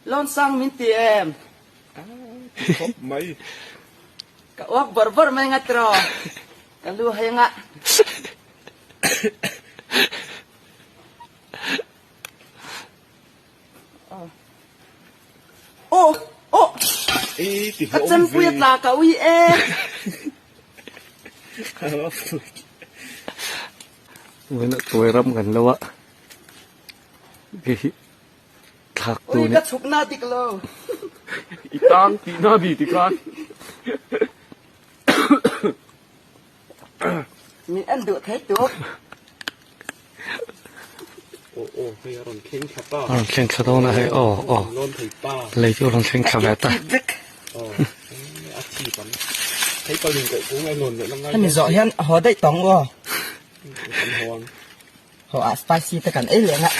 Lawnsang min ti em? Ti khawp mai. Ka uak bawrh bawrh mai nga tiraw? Ka lu hei anga. Aw aw ka chempui a tla ka ui e. Vawiin ah tuai ram kan lo a hei hi thlak tu nih. Ui ka chhuk na dik lo. I tang tih na ni tikhan. Min en duh thei tuk. Aw aw hei a rawn thleng thla ta. A rawn thleng thla dawn a hei aw aw. Lawn thei ta. Lei chu a rawn thleng thla ve ta. Aw a chip ang. Thei paling koh kung a lawn leh la ngai. Hemi zawh hian haw daih tawng aw. Kan haw ang. Haw ah spicy te kan ei leh ang a.